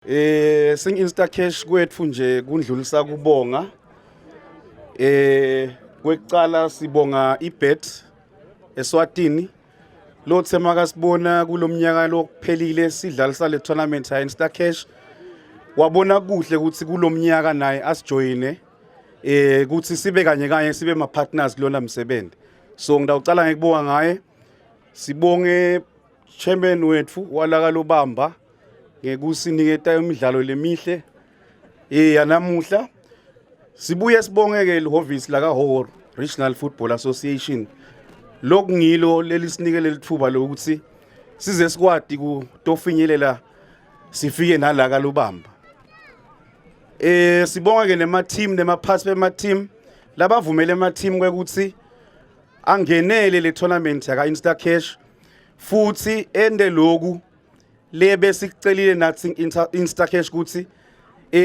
Sing Instacash kwethu nje kundlulisa kubonga. Kwekucala sibonga iBet eSwatini. Lothe makasibona kulomnyaka lokuphelile sidlalisa le tournament ya Instacash. Wabona kuhle ukuthi kulomnyaka naye asijoyine kuthi sibe kanye kanye sibe ma partners kulona msebenzi. So ngidawucala ngekubonga ngaye. Sibonge chairman wethu walaka lobamba ngekusiniketa imidlalo lemihle yanamuhla. Sibuye sibonge-ke lihhovisi lakaHhohho Regional Football Association, lokungilo lelisinike leli thuba lokuthi size sikwati kutofinyelela sifike nala kaLubamba. Sibonga ke nema team nemaphathi bema team labavumele ema team kwekuthi angenele le tournament yaka Instacash futhi ende loku lebe sikucelile nathi Instacash ukuthi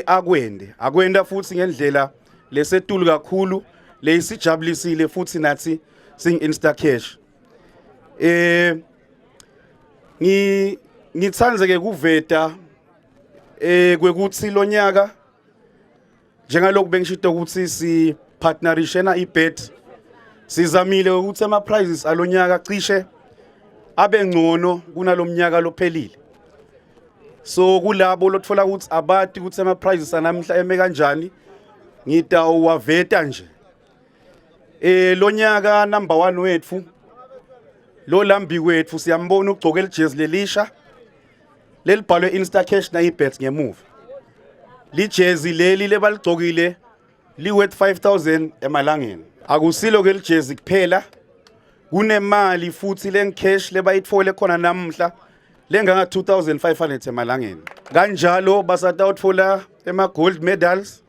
akwende akwenda futhi ngendlela lesetulu kakhulu leyisijabulisile futhi nathi sing Instacash. Ngithandze ke kuveta kwekuthi lonyaka, njengalokhu bengishito ukuthi si partnerishe na iBet, sizamile ukuthi ama prizes alonyaka cishe abe ngcono kunalomnyaka lophelile. So kulabo lothola ukuthi abati ukuthi ama prizes anamhla eme kanjani, ngitawuwaveta nje. Lonyaka number 1 wethu lo lambi kwethu siyambona ugcoke lijezi lelisha lelibhalwe Instacash na iBet ngemuva. Lijezi leli lebaligcokile li worth 5000 emalangeni. Akusilo ke lijezi kuphela, kunemali futhi lencash lebayithole khona namuhla lenganga 2500 emalangeni. Kanjalo basatawutfola ema gold medals,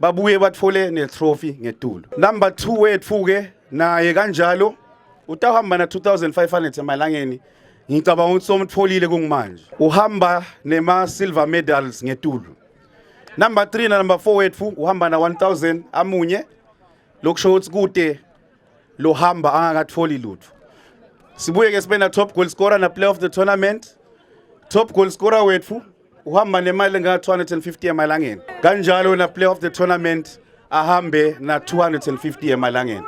babuye batfole ne trophy ngetulu. Number 2 wethu ke naye kanjalo utawuhamba na 2500 emalangeni. Ngicabanga ukuthi somtfolile kungimanje, uhamba nema silver medals ngetulu. Number 3 na number 4 wethu uhamba na 1000 amunye, lokusho ukuthi kude lohamba angakatholi lutho. Sibuye ke sibe na top goal scorer na player of the tournament. Top goal scorer wethu uhamba nemali enga 250 emalangeni, kanjalo na player of the tournament ahambe na 250 emalangeni.